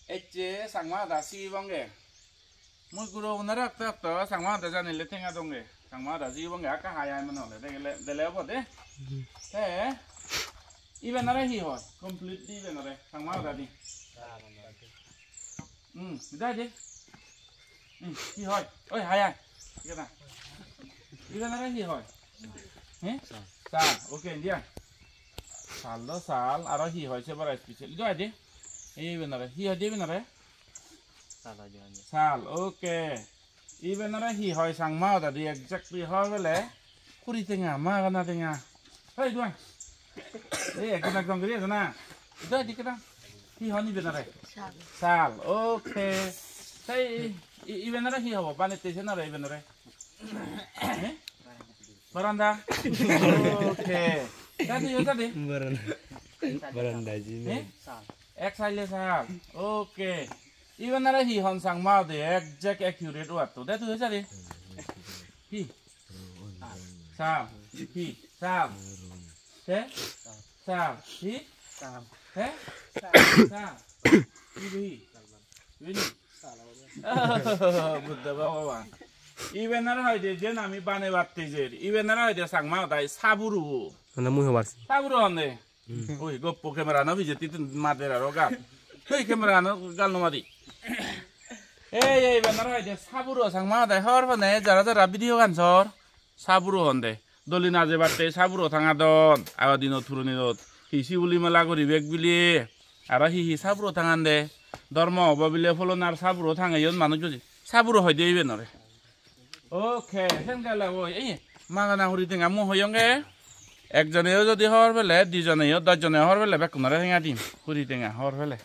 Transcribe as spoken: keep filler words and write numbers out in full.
Ecche Changma hoda sigibonge. Mui guro gunore okto okto Changma hoda janile tenga donge. Changma hoda sigibonge, akka hai hai mone hole degele dele obo de. Te ibenore hi hoi? Complete di ibenore Changma hoda di. Hmm, dai de. Hmm, hi hoi? Oi, hai hai. Ibenore hi hoi? He? Sal. Okay, India. Sal do sal, aro hi hoi se bara special. Idu aide. Ei ibenore. Hi hoi de ibenore? Sal hoi de. Sal, okay. Ibenore hi hoi Changma hoda di exactly hoi bele. Kuri tenga, magana tenga. Hei, duan. Ei, ekdom, ekdom guri aso na. Idu aide keda. Hi hon ibenore? Sal. Sal, okay. Sei, i-, ibenore hi hobo? Banette senore ibenore? Eh? Baranda. Okay. Tadi yo tadi. Baranda. Baranda ji. Eh? Ek saile sal. Okay. Ibenore hi hon Changma hoda de exact accurate word to. De tui sari. Hi? Sal. Hi? Sal. Te? Sal. Hi? Sal. Te? Sal. Hi? Hi? Hi? Buddha Bhagavan. Ibenore hoide jen ami banebatte jer. Ibenore hoide Changma hodai saburu. Mane mui hobar. Saburu honde. Oi, goppo camera no pijedi tun mader aro gal. Hei, camera no gal no madi. Ei, ei, ibenore hoide saburu Changma hodai hor pone jara jara video gan sor. Saburo honde. Doli najebatte saburo tangadon. Ago dinot puronidot. Hi sibuli mela guribek bile. Aro hi hi saburo tangande. Dhormo obo bile pholonar saburo tangeyon manuj buji. Saburo hoide ibenore. Okay, sen gele oi. Ei, magana huri tenga mui hoyonge. Ekjoneyo jodi hor pele, dijoneyo, dosh jone hor pele, bekkunore tenga dim. Huri tenga hor pele.